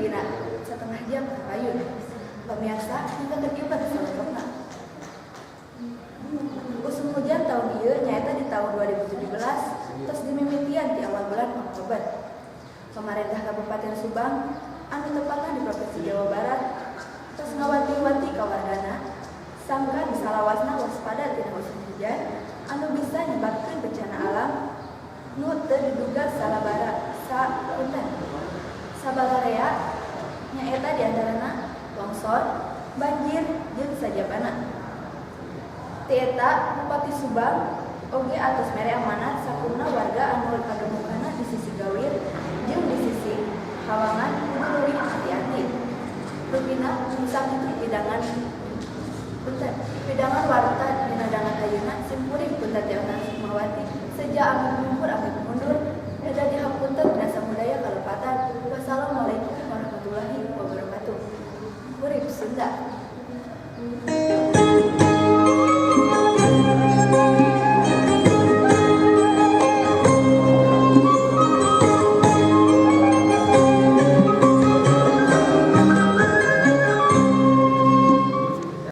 dina setengah jam kapayun. Pemirsa, nyanggakeun ieu salengkapna. Usum hujan tahun ieu nyaeta di tahun 2017 tos dimimitian di awal bulan Oktober. Pemerintah Kabupaten Subang anu tepatna di Provinsi Jawa Barat tos ngawanti-wanti ka wargana sangkan salawasna waspada tina usum hujan anu bisa nyebabkeun bencana alam nu teu diduga salabara sa punten sabalarea, nyaeta diantarana longsor, banjir, jeung sajabana. Ti eta, Bupati Subang oge atos mere amanat sakumna warga anu pagemukanna di sisi gawir jeung di sisi hawangan kudu leuwih hati-hati. Rupina sakitu pidangan, punten, pidangan warta dina dangan ayeuna.